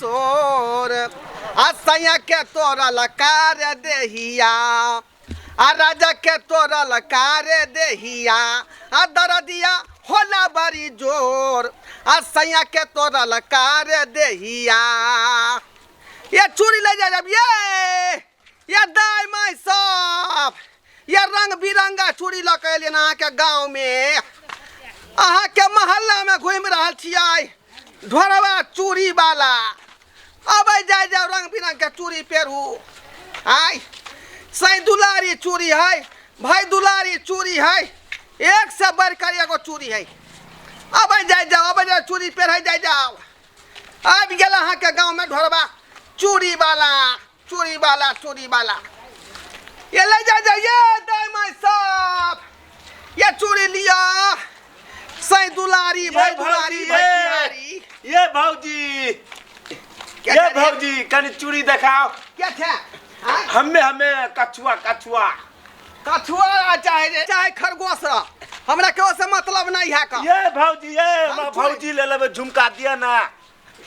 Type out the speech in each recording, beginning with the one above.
शोर आ सैया के तोड़ल कार देहिया आ राजा के तोड़ल कार देहिया आ दरदिया होला बड़ी जोर आ सैया के तोड़ल कार देहिया। ये चूड़ी ले जा जब ये दाई माई सब ये रंग बिरंगा चूड़ी लऽ के एलियन अहाँके गाँवमे, अहाँके मोहल्लामे घुमि रहल छियै ढोरवा चूड़ी वाला। अबै जाय जाउ रंग बिरंग के चूड़ी पेरू। आय सै दुलारी चूड़ी है, भाई दुलारी चूड़ी है, एक से बढ़कर एगो चूड़ी है। अबै जाय जाउ, अबै जाउ चूड़ी पेरै जाय जाउ। आबि गेल अहाँके गाँवमे ढोरबा चूड़ी वाला, चूड़ी वाला, चूड़ी वाला। ये ले जा जा ये दाई माई सब ये चूड़ी लिया सै दुलारी भाई दुलारी भाई किहारी। ये भौजी, ये भौजी कनी चूड़ी देखाओ। क्या था? हमें हमें कछुआ कछुआ कछुआ चाहे चाहे खरगोश, हमरा केओ से मतलब नहीं है का। ये भौजी, ये हमरा भौजी ले लेबे झुमका दिया ना।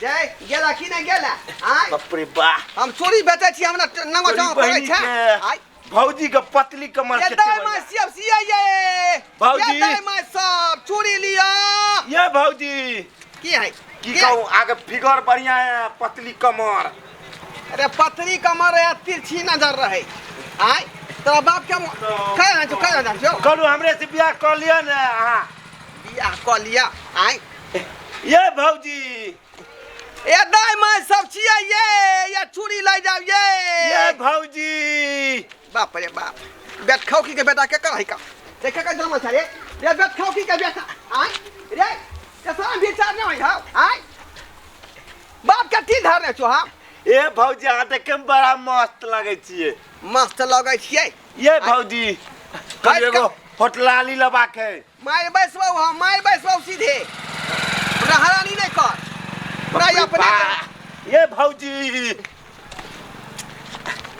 जय गेला की नहीं गेला? आय बाप रे बा, हम चोरी बेचै छी, हमरा नंगो चंगो करै छै। आय भौजी के पतली कमर के दाई माय सब सिया ये भौजी, ये दाई माय सब चूड़ी लिया। ये भौजी की है की कहूं, आगे फिगर बढ़िया है, पतली कमर। अरे पतली कमर है, तिरछी नजर रहे। आय तोरा बाप के कह जो कह जो करू हमरे से बियाह कर लिया ना। हां बियाह कर लिया। आय ये भौजी, ये दाई माय सब छियै ये चूड़ी ले जाओ ये। ये भौजी बाप रे बाप, बेटखौकी के बेटा के कर है का देखे का जन्म छ रे। रे बेटखौकी के बेटा आय रे, ये सब विचार नहीं हो। आय बाप के ती धरने छो। हां ए भौजी, अहाँ देखे में बड़ा मस्त लगै छियै। मस्त लगै छियै। ये भौजी कनी एगो होटलाली लेबाक है। मारि बैसबौ, हम मारि बैसबौ सीधे, हमरा हरानी नहीं कर। हमरा अपने ये भौजी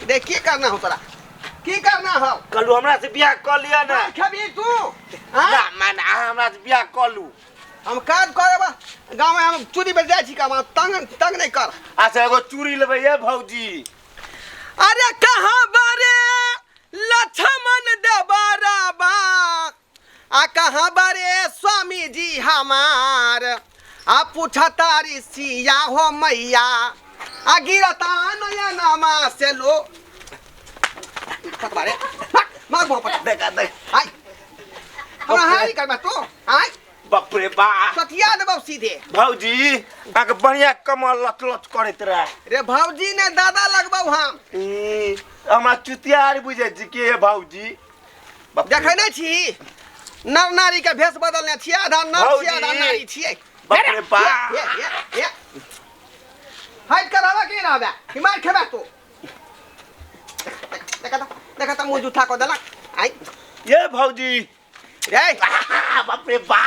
देख की करना हो तोरा, की करना हो? कलू हमरा से बियाह कर लिया ना। खेबी तू? ना मान हमरा से बियाह कर लू। हम काज करब गाँव में, हम चूड़ी बेच जाइ छी का, तंग तंग नहीं कर। अच्छा एगो चूड़ी लेबै ये भौजी। अरे कहाँ बारे लक्ष्मण देवरबा आ कहाँ बारे स्वामी जी हमार आ पूछा तारी सिया हो मैया आ गिरता नयनमा से लो पकड़ा रे मार बहुत पकड़ देखा देख। आय हमरा हारी करबा तो। आय बाप रे बा, सतिया देबौ सीधे। भौजी अहाँके बढ़िया कमर लच लच करैत रहे। रे भौजी ने दादा लगबौ हम। हमरा चुतियार बुझै छी के भौजी? देखै नहि छी नर नारी के भेष बदलने छियै, आधा नर छियै आधा नारी छियै। बाप रे बा, हट कर रहबा की रहबा कि मार खेबा तू? देखा त देखा त मुँह जूठा कऽ देलक। आइ ये भौजी रे बाप रे बा,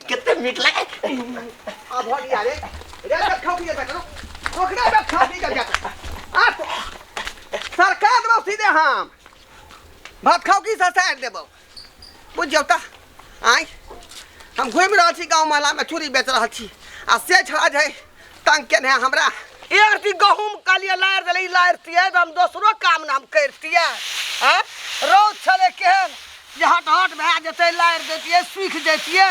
कते मीठ लगे। आ भौजी रे रे खाओ पी बेटा, ओकरा बे खाओ पी के बेटा। आ सरकार देबौ सीधे, हम भात खाओ की ससारि देबौ, बुझ जाउ त। आइ हम घुमि रहल छी गाँव मोहल्लामे, चूड़ी बेच रहल छी आ से छड़ा जे तंग केने हमरा। एक ती गहूम कहलियै लारि देलै, ई लारितियै तऽ हम दोसरो काम नाम करितियै। आँय रौद छलै केहन जे हट हट भए जेतै, लारि दैतियै सूखि जैतियै,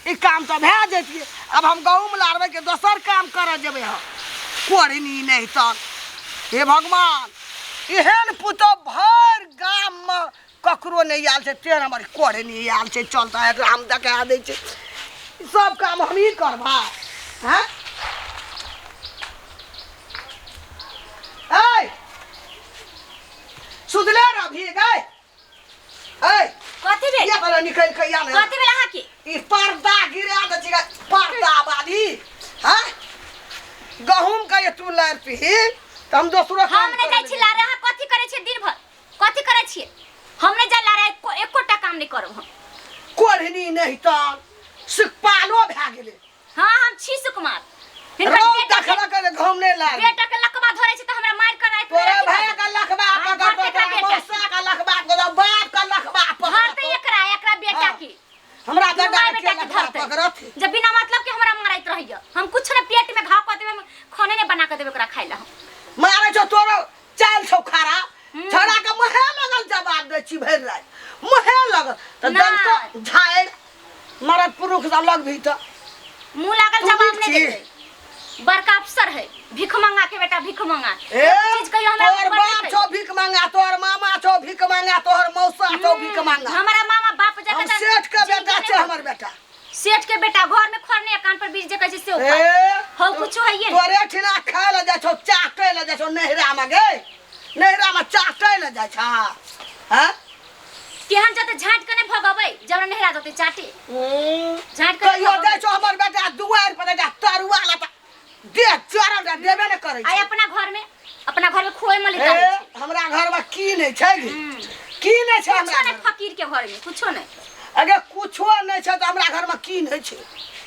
ई काम तऽ भए जैतियै। आब हम गहूम लारबै कि दोसर काम करऽ जेबै? हम कोढ़नी नहि तऽ हे भगवान, एहन पुतोह भरि गाममे ककरो नहि आयल छै तेहन हमर कोढ़नी आयल छै। चल तऽ एकरा हम देखा दै छै, सब काम हमही करबै। हँ ऐ सुतले रहबही गै? ऐ कथी भेल? ये बड़ा निकल के आयल है। कथी भेल अहाँ के? ई पर्दा गिरा दै छै पर्दा वाली। हाँ गहूम के तू लारि पीही तऽ हम दोसरो काम हम नहि जाइ छी लारे। अहाँ कथी करै छियै दिन भर? कथी करै छियै? हम नहि जाइ लारे, एकोटा काम नहि करब हम। कोढ़नी नहि तऽ सुखपालो भए गेलै। हाँ हम छी सुकुमार। हिनकर रौद बेटा के देखलक रे गहूम नहि लारि। बेटा के लकवा धरै छै तऽ हमरा मारि कर राति तोरा में भाय के लखबा हाँ, पकड़तौ, धरतै तोरा एकरा बेटा मौसा के लखबा पकड़तौ, बाप के लखबा पकड़तौ। धरतै एकरा, एकरा बेटा हाँ। के। हमरा दुनू दादा माय के बेटा के लखबा धरतै। पकड़त। जब बिना मतलब के हमरा मारैत रहैया, हम कुछ ने पेट में घाव कऽ देबै, हम खाने ने के देबै ओकरा खाइ ला हम। मारे छौ तोरो चाल छौ खरा छड़ा के मुहे लगल जवाब दै छी भरि राति मुहे लगल तऽ नहि। दलको झाड़ि मरद पुरुष सब लग भी तऽ मुँह लागल तू जवाब नीक नहीं छी। देतै। बड़का अफसर है, भीख मंगा के बेटा, भीख मंगा। ए एक चीज कहियो हमरा तोहर ऊपर नहीं बाप कहियो। छौ भीख मांगा, तोहर मामा छौ भीख मांगा, तोहर मौसा छौ भीख मांगा। हमारा मामा बाप जगह हम सेठ के बेटा छै हमर बेटा। सेठ के बेटा घर में खोरने कान पर बीज जे कहै छै से ए उपाय। हौ कुछो है ये। तोरे ठिना खाय लए जाइ छौ, चाटे लए जाइ छौ नैहरा में गे, नैहरा में चाटे लए जाइ छौ। हैं? केहन जते झाँट के नहीं भगबै जब नैहरा जते चाटे। झाँट के कहियो जाइ छौ हमर बेटा दुआरि पर जा तरुआ लता देह चढ़ल रह देबे ने करै आइ छै। अपना घर में, अपना घर में खोए में ए लेता छै। हमरा घर में की नहि छै गे? की नहि छै कुछो हमरा नहीं घर में? फकीर के घर में कुछो नहीं। अगे कुछो नहि छै तऽ हमरा घर में की नहि छै?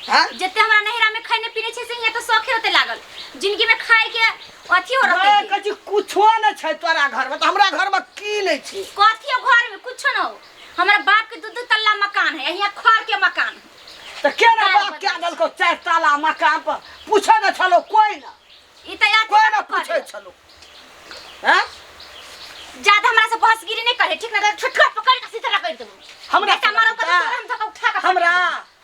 हैं? जते हमरा नैहरा में खाने पीने छै से यहाँ तो शौखे होते लागल जिंदगी में खाए के अथी हो नहि रहल। कहै छी कुछो नहि छै तोरा घर में तऽ हमरा घर में की नहि छै? कथी हो घर में कुछो न हो। हमरा बाप के दू दू तल्ला मकान है, यहाँ खर के मकान है। तऽ केना बाप बाप बदल क्या देलकौ चारि ताला मकान पर? पूछै नहि छलौ कोइ न, ई तऽ याद कोइ न पूछै छलौ। हैं? ज्यादा हमरा से बहसगिरी नहीं करे, ठीक ना? छोटका पकड़ के सीधा कर देबो। हमरा बेटा से मारो बेटा? कर हम धक्का उठा के हमरा?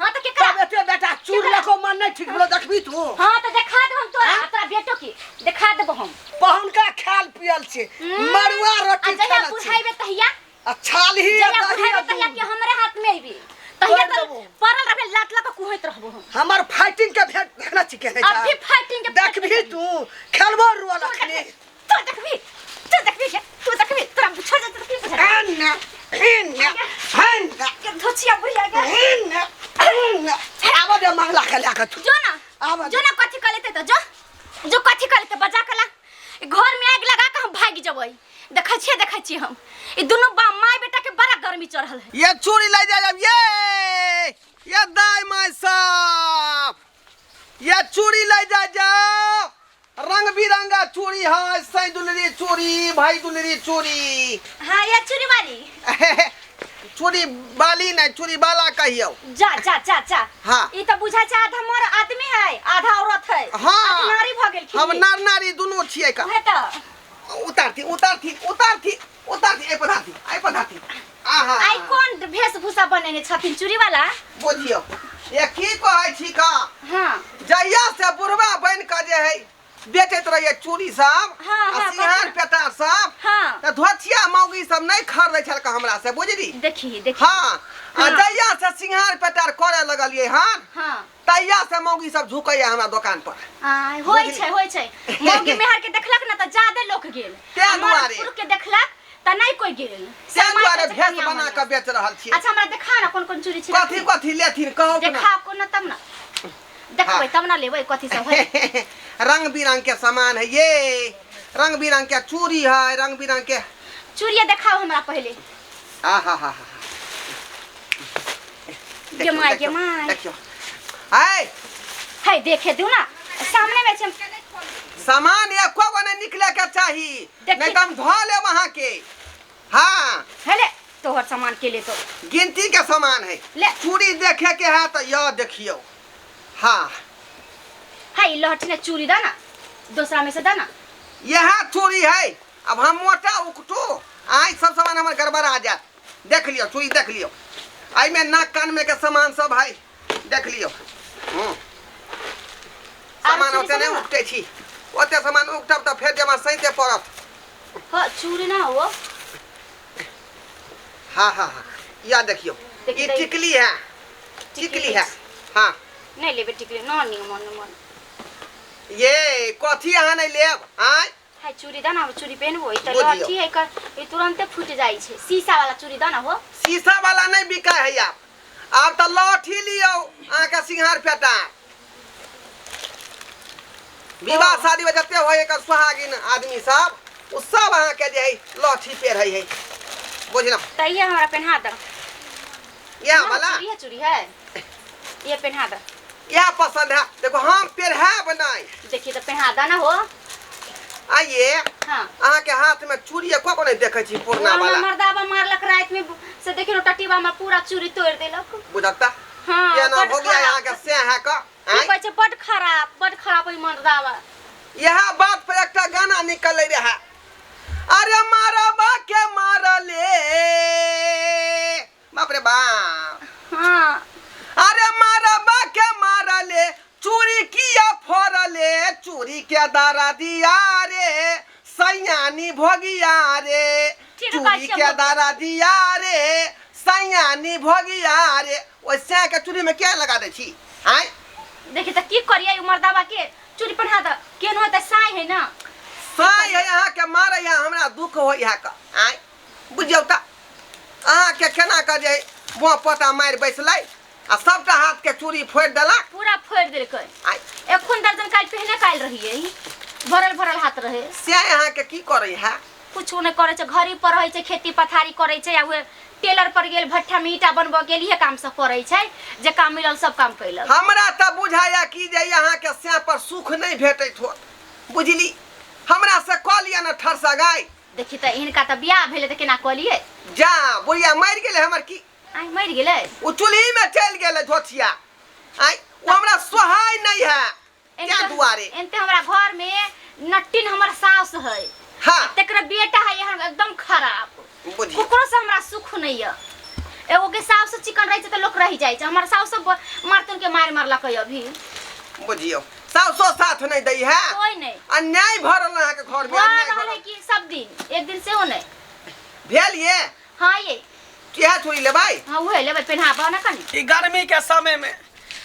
हां तो केकरा? तब एते बेटा चूर लको मन नहीं ठीक भेलो, देखबी तू? हां तो देखा देबो हम तोरा, हाँ? तोरा बेटो के देखा देबो हम। पहुनका खायल पियल छै, मड़ुआ रोटी आ जहिया खायल छै। बुझाइबे तहिया, आ छालही आ जहिया दही बुझाइबे आ तहिया दूध। के हमरे हाथ में आइबी तहिया तोड़ि तो देबो। पड़ल रहबे, लात लात कुहैत रहबो हम। हमर फाइटिंग के भेंट देखना छी केने अब भी फाइटिंग के भेंट देखबी तू खेलबो रोल अखनी। तू देखबी, तू देखबी, तू देखबी, तोरा छोड़ दे तू बुझा। एन्ने, एन्ने, एन्ने, के धोचिया बुढ़िया के। एन्ने, एन्ने। आबऽ दे मंगला के लए के तू। जो ना, आबऽ दे। जो ना कथी कह लेते तो जो, जो कथी कह लेते बजा कला घर में आग लगा के हम भाग जबै। देखै छियै, देखै छियै हम ई दुनू बा माय बेटा के बड़ा गर्मी चढ़ल है। ये चूड़ी ले जा जब ये दाई माय साहब ये चूड़ी ले जा जाओ, रंग बिरंगा चूड़ी है, सही दुलरी चूड़ी, भाई दुलरी चूड़ी। हाँ ये चूड़ी वाली। चूड़ी वाली नहीं, चूड़ी वाला कहियो। जा जा जा जा। हाँ। ई तो बुझा छै आधा मोर आदमी है आधा औरत है। हाँ। आधा नारी भ गेलखिन। हम नर नारी दुनू छियै का। उहे तो। उतारती उतारती उतारती उतारती, ए पधारती, ए पधारती। आहा। आई कोन वेशभूषा बनेने छथिन चूड़ी वाला? बुझियो ये की कहै छी का? हाँ। जहिया से बुढ़वा बन के जे है बेचैत रहिए चूड़ी सब, हाँ, आ हाँ, सिंगार पेटार सब, हाँ। तऽ धोतिया मौगी सब नहीं खरीदै छलका हमरा से, बुझली? देखी देखी। हाँ, आ हाँ। जहिया से सिंगार पेटार करे लगलिए हन, हाँ। तहिया से मौगी सब झुकैया हमरा दोकान पर। आ, होइ बुझली? छै, होइ छै। मौगी मेहर के देखलक ना तऽ जादे लोक गेल। तें आ मरद दुआरे। पुरुष के देखलक तऽ नहीं कोई गेल। तें सब माय दुआरे कहै छै भेष कनिया बना मनिया। के बेच रहल छियै। अच्छा हमरा देखा ना कोन कोन चूड़ी छै। कथी कथी लेथिन कहू ना। देखा कोन तब ना देखबै हाँ। तब ना लेबै कथी सब है। रंग बिरंग के सामान है ये, रंग बिरंग के चूड़ी है, रंग बिरंग के चूड़िया देखाओ हमरा पहले। आ हा हा हा। गे my, गे my. देखियो। आय। है देखे दू ना सामने में छै। सामान एको गो नहीं निकले के चाही, देखी। नहीं तो हम धो लेब अहाँ के। हाँ। हेले तोहर सामान के ले तो गिनती के सामान है। ले। चूड़ी देखे के है तो यह देखियो। हाँ। है लहठी ने चूड़ी दा ना, दूसरा में से दा ना। यह चूड़ी है। अब हम मोटा उकटू आई सब सामान हमर गड़बड़ आ जात। देख लियो चूड़ी देख लियो, आई में नाक कान में के सामान सब है, देख लियो। सामान चूड़ी ओते नहीं सब ना? उकटे छी, ओते सामान उकटब तो फेर जमा सैते पड़त। हाँ चूड़ी ना हो। हाँ हाँ हाँ यह देखियो, देखी ये दही। टिकली है, टिकली है। हाँ। नहीं लेबे टिकली ना, नहीं मन मन। ये कथी अहाँ नहीं लेब? आय। हाय चूड़ी दाना हो, चूड़ी पहनबो, ई त बुझियौ। लहठी है कर, ई तुरंते फूट जाइ छै। शीशा वाला चूड़ी दाना हो। शीशा वाला नहीं बिका है आप, आप त लहठी लियौ अहाँ के सिंगार पेटा। विवाह शादी में जते होय एकर सुहागिन आदमी सब, उ सब अहाँ के जे है लहठी पेरहै है, बुझलौ? त ये हमरा पहना द। यह ना, वाला? चूड़ी है, चूड़ी है। ये पहना द। यह पसंद है, देखो हम पेरहब नहीं। देखिए त पहना द ना हो। आइए। हाँ। अहाँ के हाथ में चूड़ी एको को नहीं देखै छी पुरना हमरा वाला। मर्दाबा मारलक रात में से देखियो टटीबा में पूरा चूड़ी तोड़ देलक। बुझता? हाँ, केना बड हो गया खराब। यहाँ के से है का? की आँय? कहै छै बड खराब, बड खराब ओइ मर्दाबा। इएह बात पर एकटा गाना निकलै रहए। अरे मारबा के मारले, बाप रे बाप। हाँ। अरे मारबा के मारले, चूड़ी किया फोड़ले, चूड़ी के दारा दिया रे सैयानी भोगिया रे, ठीक चूड़ी बात छै, के दारा दिया रे सैयानी भोगिया रे। ओहि सैया के चूड़ी में क्या लगा दै छी आँय? देखी तऽ की करियै, उ मर्दाबा के चूड़ी पहिना तऽ केहन होतै, साँय है ना। साँय है अहाँके मारै है, हमरा दुख होइ है कऽ आँय। बुझियौ तऽ अहाँके केना कऽ जे बुआ पोता मारि बैसलै आ सबटा हाथ के चूड़ी फोड़ि देलक। पूरा फोड़ि देलकै। आँय। एखन दर्जन काल्हि पहिने काल्हि रहियै, भरल भरल हाथ रहे। से अहाँके की करै है? कुछो नहि करै छै, घरे पर रहै छै, खेती पथारी करै छै, आ उहे टेलर पर गेल, भट्ठा में ईंटा बनबऽ गेल, इहे काम सब करै छै। जे काम मिलल सब काम कैलक। हमरा तऽ बुझाया कि जे अहाँके सैं पर सुख नहि भेटैत होत, बुझली? हमरा से कऽ लिअ ने ठरसा गाय। देखी तऽ हिनका तऽ बियाह भेलै तऽ केना कऽ लियै? जा बुढ़िया मरि गेलै हमर की? आइ मरि गेलै? ओ चूल्ही में चलि गेलै धोथिया। आइ ओ हमरा सोहाय नहीं है क्या दुआरे। एनते हमरा घर में नट्टिन हमर सास है। हाँ। तेकर बेटा है यहाँ एकदम खराब। बुझी। ककरो से हमरा सुख नहीं है। एगो के सास चिकन रहे छै तऽ लोक रहि जाइ छै, हमर सास सब मारतुन के मारि मारलक अभी। बुझियौ सासो साथ नहीं दै है। कोई नहीं। अन्याय भरल अहाँके घर में, भऽ अन्याय रहल है भरल। कि सब दिन, एक दिन सेहो नहीं। भेल ये? हाँ ये। किया चूड़ी लेबै? हाँ उहे लेबै, पेन्हाबऽ ना कनी। ई गर्मी के समय में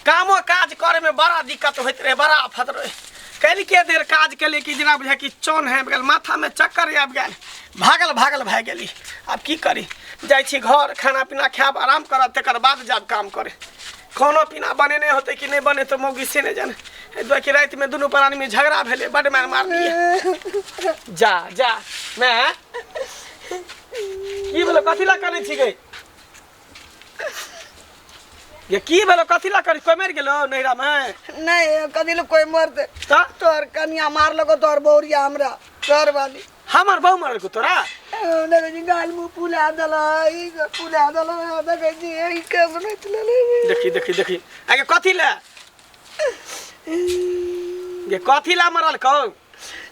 कामो काज करे में बड़ा दिक्कत होइत रहे, बड़ा आफत रहे। कल के देर काज के लिए कि जेना बुझाय कि चौन आबि गेल, माथा में चक्कर आबि गेल, भागल भागल भए गेली। आब की करी, जाइ छी घर, खाना पीना खायब, आराम करब, तकर बाद जायब काम करे। खाना पीना बनेने होतै कि नहि बनेतै मौगी से नहि जाने। एहि दुआरे कि रातिमे दुनू प्राणीमे झगड़ा भेलै, बड्ड मारि मारलियै। जा जा मैं की भेलो, कथी लए कनै छी गै? ये की भेलो, कथी लए करै? कोइ मरि गेलो नैहरा में? नहीं, कथी लए कोइ मरतै? तऽ? तोहर कनिया मारलको, तोहर बहुरिया हमरा, तोहर वाली। हमर बहु मारलको तोरा? देखै छी गाल मुँह फुला देलक, ई फुला देलक, देखै छी ई केस नोचि लेलक। देखी देखी देखी आगे कथी लए? ये कथी लए मरलकौ?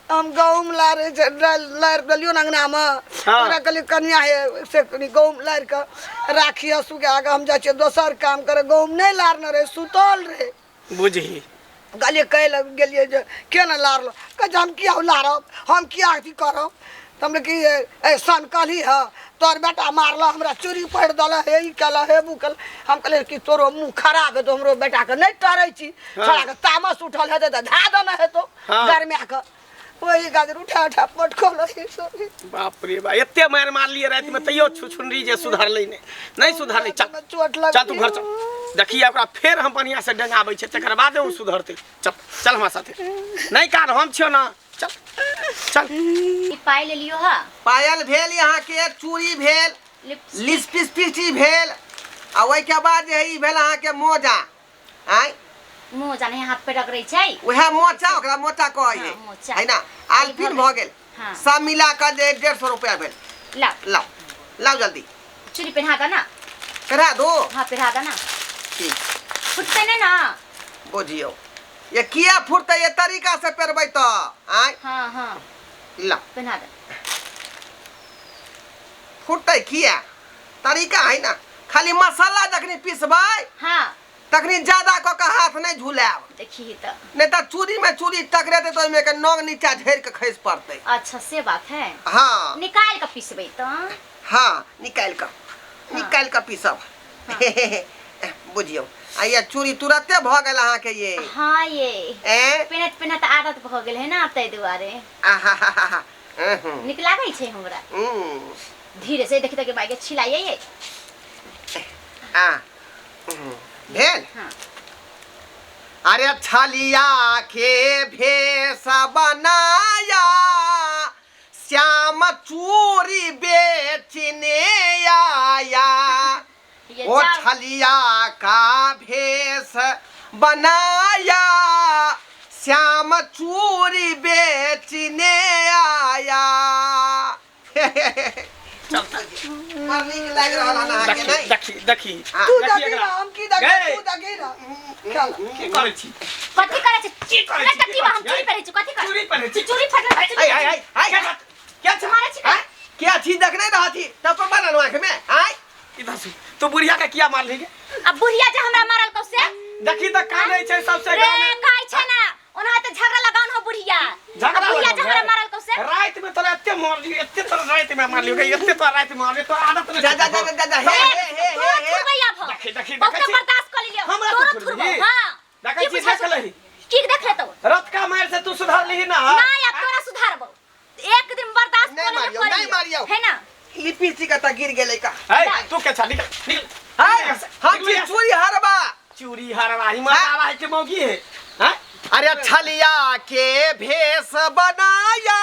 हम गहूम लारै छै, लारि देलियौ ने अङ्गनामे। हाँ। ओकरा कहलियै कनिया हे से कनि गहूम लारि कऽ राखिअ सुखा कऽ, हम जाइ छियै दोसर काम करऽ। गहूम नहि लारने रहै, सुतल रहै। बुझही। कहलियै कहै लए गेलियै जे के ने लारलौ? कहै छै हम किया लारब, हम किया अथी करब। तऽ हम कि ए सन कहली हँ तोहर बेटा मारलक हमरा, चूड़ी पहिर देलक, हे ई केलक हे उ केलक। हम कहलियै कि तोरो मुँह खराब हेतौ, हमरो बेटाके नहि टरै छी। हाँ। छोड़ाके तामस उठल हेतै तऽ धए देने हेतौ। हाँ। गरमाके ओही गाजर उठा उठा पटकल। बाप रे बा, एते मारि मारलियै रातिमे तैयो छुछुनरी जे सुधरलै नहि, नहि सुधरलै। चल चोट लग चल तू घर चल, देखिए ओकरा फेर हम बढ़िआँ से डेंगाबै छियै, तकर बादे ओ सुधरतै। चल चल हमरा साथे, नहि कान हम छियौ ना, चल चल। ई पाइ लेलियो हा? पायल भेल अहाँके, चूड़ी भेल, लिपस्टिक भेल, आ ओहिके बाद जे है ई भेल अहाँके मोजा। आँय मोजा नहीं हाथ पे रगड़ै छै, उएह मोचा, ओकरा मोचा कहै है। हाँ, मोचा। है ना? आलपिन भऽ गेल। हाँ। सब मिला कऽ जे 150 रुपया भेल। लाओ लाओ लाओ जल्दी। चूड़ी पहिना दे ना। पहिरा दो। हाँ पहिरा दे ना। ठीक। फुटतै नहि ना? बुझियौ ये किया फुटतै, ये तरीका से पहिरबै तऽ। आँय हाँ हाँ लाओ पहिना दे। फुटतै किया, तरीका है ना। खाली मसाला जखनी पिसबै हाँ तखनी ज्यादा कऽ के हाथ नहि झुलायब। देखी तऽ नहि तऽ चूड़ी में चूड़ी टकरेतै तऽ ओहिमे के नग नीचा झड़ि के खसि पड़तै। अच्छा से बात है। हाँ निकालि कऽ पिसबै तऽ? हाँ निकालि कऽ, निकालि कऽ पीसब। हाँ। बुझियौ आ ये चूड़ी तुरते भऽ गेल अहाँके ये। हाँ ये ए पेनत पेनत आदत भऽ गेल है ना, ताहि दुआरे। आहाहाहा। नीक लागै छै हमरा। धीरे से देखी तऽ माय के छिलाइए। आ भेल। हाँ। अरे छलिया के भेष बनाया श्याम चूड़ी बेचने आया। ये ओ जाओ। छलिया का भेष बनाया श्याम चूड़ी बेचने आया। बड़ नीक लागि रहल हन अहाँके। देखी नहि देखी देखी। हाँ। तू देखी देखी एकरा। ना, हम की देखी? गै। तू देखी ना, चल। की करै छी? कथी करै छी? की करै नहि छी? तऽ की की बा, हम करै छी? चूड़ी पहिरै छी, कथी करै? चूड़ी पहने छी चूड़ी फटल आई आई आई आई क्या बात? क्या छै मारे छी का? आय, क्या चीज देख नहीं रहा थी तब पर बनल आँख में आय इधर सुन तू बुढ़िया के किया मारली गे अब बुढ़िया जे हमरा मारल कौ से देखी त कानै छै सबसे रे गाँव में कहै छै ना ओना त झगड़ा लगाउन हो बुढ़िया झगड़ा अब बुढ़िया लगाउन जे हमरा है। मारल कौ से रात में तोरा एते मारली एते तोरा रात में मारली गे एते तोरा रात में मारली तोरा आदत नहीं जा जा जा जा जा हे हे हे तोरा हे थुरबै आब हम। देखी, देखी, बहुते देखै छी। बर्दाश्त कर लियो हमरा तोरो तू थुरबौ थुरबही? हां देखै छी, देख लही। की देख लेतौ रतका मार से तू सुधर लीही ना ना अब तोरा सुधारबौ एक दिन बर्दाश्त नहीं करे मारियौ, नहीं मारियौ। है ना लिपस्टिक का गिर गेलै का ए तू के छा निकल निकल हाय हम निकल यहाँ से। चूड़ी हरबा चूड़ी हरवा ही मरवा है के मौगी है हैं अरे छलिया के भेष बनाया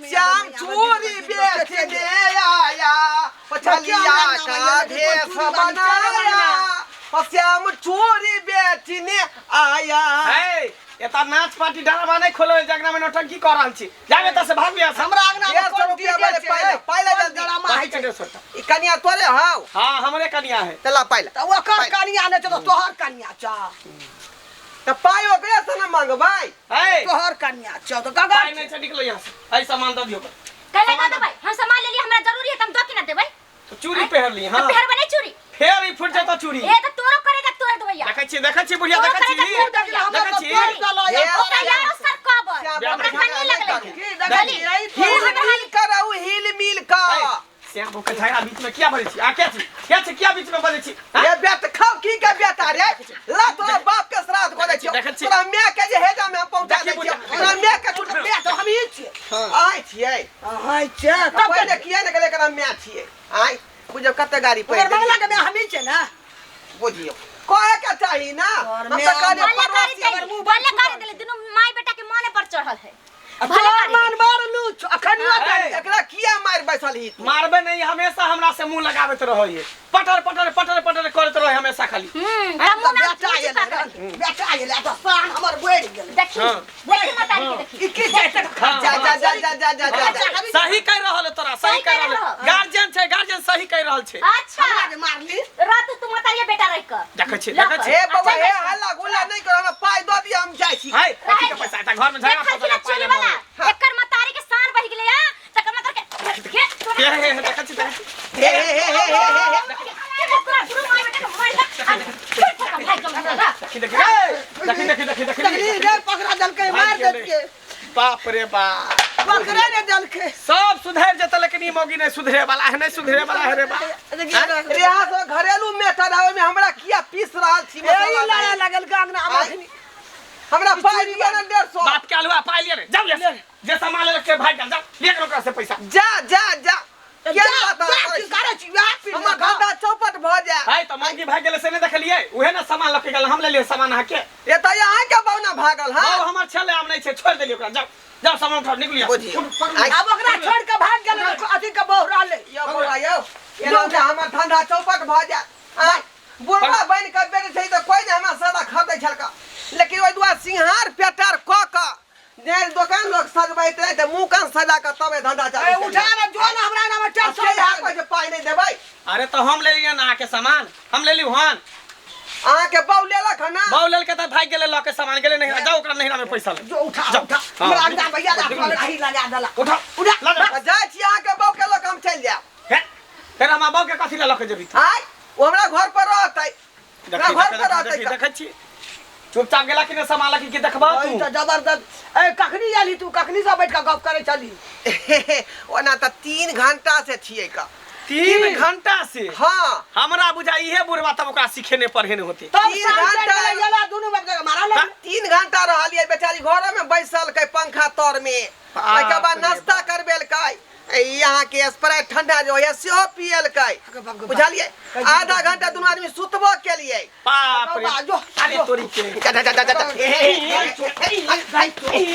श्याम चूड़ी बेचने आया छलिया का भेष बनाया श्याम चूड़ी बेचने आया ए एता नाच पार्टी डरावा नहीं खोलो जगना में नौटंकी कर रहल छी जाबे त से भाग लिया हमरा अंगना में 150 कोन रुपया डीजे बारे छै? पाइला, पाइला कोन जल्दी। ड्रामा बाकी होइ छै? के 150 ई कनिया तोरे हाउ हां हमरे कनिया है चला पाइला तऽ ओकर कनिया नहि छै तऽ तोहर कनिया छौ तऽ पाइ ओकरे से न मांगबै ए तोहर कनिया छौ तऽ पाई गगर नहीं छै निकलो यहां से ऐ सामान दऽ दियो कहले ना देबै हम सामान लेली हमरा जरूरी है त हम दो के ना देबै तो चूड़ी पहन ली हां तो पहरबै नहीं चूड़ी फेर ई फुट जेतो चूड़ी ए त तोरो करे जा तोड़ देबै देखै छी देखै छी बुढ़िया तोरो देखै करे जा छी तोड़ देबै देखै छी हे, ओकरा यारो सर कबर श्याम, ओकरा कनिए लगलै की देखै छी, ई हिल हमरा मिल कर आउ हिल मिल कर ए, श्याम ओकर झगड़ा बीच में किया बजै छी आ क्या छी क्या छी किया बीच में बजै छी हैं? ये बेट खाओ की के बेटा रे ला तोरा बाप के श्राद्ध करै छियौ देखै छी। तोरा माय के जे हेजा में हम पहुंचा देखी दै छियौ बुढ़िया। तोरा माय के तऽ माय तऽ हमही छियै आय छियै अहाँ छियै तब पहिले किया ने गेलै एकरा माय छियै आय बुझियौ कते गाड़ी ओकर पड़ि बंगला के माय हमही छियै ने बुझियौ कहे के चाही ना और हम माय तऽ कहलियै भले पड़ोसी कर अगर देली भले कर देली दुनू माय बेटा के मने पर चढ़ल है भले तोहर कर मान मारलू अखनियो ए, एकरा किया मारि बैसल ही तू मारबे नहीं हमेशा हमरा से मुंह लगाबैत रहै पटर पटर पटर पटर करैत रहै हमेशा खाली हम्म त मुंह ना बेटा एलै बेटा एलै तऽ शान हमर बढ़ि गेलै देखी हाँ। देखी मतारी के देखी ई की छै हाँ, जा जा जा जा जा जा जा जा। सही कहि रहल है तोरा सही सही कहि कहि रहल है रहल। गार्जियन छै गार्जियन सही कहि रहल छै अच्छा हमरा जे मारली रात तू मतारी बेटा रह कर देखै छी देखै छी हे बौआ हे हल्ला गुल्ला नहीं करो हमरा पाइ दऽ दिअ हम जाइ छी हाय कथी के पैसा एता घर में झगड़ा देखल फसल छी ना पाइ चूड़ी ले वाला हाँ। एकर मतारी के शान बढ़ गेलै आ तकर मतार के हे हे हे हे देखै छी देखै छी हे हे हे हे हे हे हे तोरा दुनू माय बेटा के मारि दे भाग जा देखी देखी ए, देखी देखी देखी देखी देखली रे पकड़ा देलकै मार देलकै बाप रे बाप पकड़े ने देलकै सब सुधरि जेतै लेकिन ई मौगी नहीं सुधरे वाला है नहीं सुधरे वाला है रे बाप रे यहाँ सब घरेलू मैटर है ओहिमे हमरा किया पीस रहल छी ए मसाला लड़े नहि? लगल के अंगना में आँय? हमरा पाइ दिअ ने 150 बाप के अलुआ पाइ लिअ रे जाउ ले जे सामान लेलक से भागि गेल जाउ लिअ के ओकरा से पैसा जा जा जा जा क्या बात जा करै की छी? करै छी वएह पी हमर धंधा चौपट भऽ जाय है तऽ मौगी भागि गेलै से नहि देखलियै उहे ने सामान लऽ के गेल हम लेलियै सामान अहाँके ए तऽ अहाँके बौना भागल हँ बाबू हमर छलै आब नहि छै छोड़ि देलियै ओकरा जाउ जाउ सामान उठाउ निकलू यहाँ। बुझियौ आइ आब ओकरा छोड़ि के भागि गेलै अथी के बहु रहलै यौ बौआ यौ एना जे हमर धंधा चौपट भऽ जाय आँय बुढ़वा बनि कऽ बेचै छै तऽ कोइ नहि हमरा सदा खरीदै छलका लेकिन ओहि दुआरे सिंहार पेटार कऽ कऽ जे दोकान लोक सजबैत रहै तऽ मुँह कान सजा कऽ तबे धंधा ए चालू उठा ने जो ने हमरा नाम 400 केलियै। जे पाइ नहि देबै अरे तऽ हम लेलियै ने अहाँके सामान हम लेली हन अहाँके बहू लेलक हन ना बाबू लेलकै तऽ भागि गेलै लऽ के सामान गेलै नहिरा जाउ ओकरा नहिरा में पैसा ले जो उठा जाउ। उठा हाँ। हमरा अंगना भैया रही लगा देला उठा उठा लऽ जा। तऽ जाइ छी अहाँके बहू के लऽ कऽ हम चलि जायब हे, फेर हमरा बाबू के कथी लए लऽ के जेबही तू? आँय ओ हमरा घर पर रहतै देखी, हमरा घर देखी, पर रहतै देखी, देखै छी चुपचाप गेला कि नहि सामान लऽ के की देखबा ओहि तू तऽ जबरदस्त ए कखनी आयली तू कखनी से बैठ के गप करै छली ओना तऽ 3 घंटा से छियै का 3 घंटा से हाँ हमरा बुझा इहे बुढ़वा तब ओकरा सिखेने पढ़ेने होते तब 3 साँझ चढ़ि घंटा गेलै एला दुनू बाप के मारा लग 3 घंटा रहलियै बेचारी घरे में बैसल कै पंखा तर में ओहिके बाद रे नाश्ता करबेलकै यहाँ के स्प्राइट ठंडा जो है सेहो पियलकै बुझलियै आधा घंटा दुनू आदमी सुतबो केलियै बाप रे बाबा, जो अरे तोरी के जा जा जा जा जा। हे, हे, हे, हे,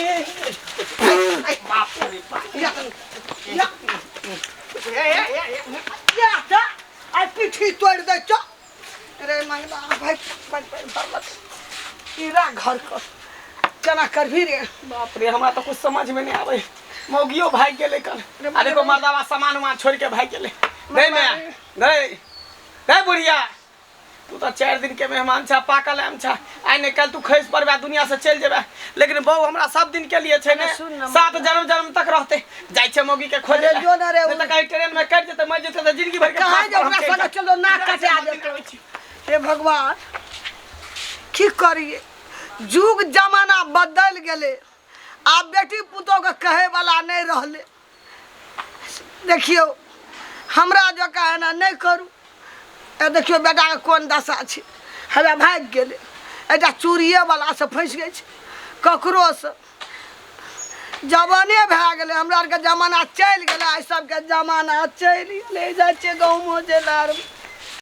हे, बाप रे बाप या या जा आइ पीठी तोड़ि दै छौ रे मंगला भाई पानि पानि भरलक ईरा घर कर केना करबी रे बाप रे हमरा तो कुछ समझ में नहीं आवे मौगियो भाग गेलै कल अरे को मर्दावा सामान उमान छोड़ के भाग गेलै नहीं मैं नहीं नहीं बुढ़िया तू तऽ 4 दिन के मेहमान छा, पाकल आम छा, आइ ने काल्हि तू खसि पड़बे, दुनिया से चलि जेबे, लेकिन बहू हमरा सब दिन के लिए छै ने, सुन ना, 7 जन्म जन्म तक रहते। जाइ छै मौगी के खोजे अरे जो ना रे, नहीं तऽ कहीं ट्रेन में कटि जेतै, मरि जेतै तऽ जिंदगी भर के कहाँ फांस जे पर हम ओकरा चलि संगे जायब। चलो, नाक जाइ छै, कटा मौगी जेतै। आबै छी। हे भगवान, की करिए, जुग जमाना बदलि गेलै, आब बेटी पुतोहके कहैवला नहि रहलै। देखियौ हमरा जकाँ एना नहि करू। ए देखियौ बेटाके कोन दशा छै, हवे भागि गेलै, एकटा चूड़िएवलासँ फँसि गेल छै, ककरोसँ जवाने भए गेलै। हमरा आरके जमाना चलि गेलै, आइ सबके जमाना चलि गेलै। जाइ छियै गहूँमो जे लारबै।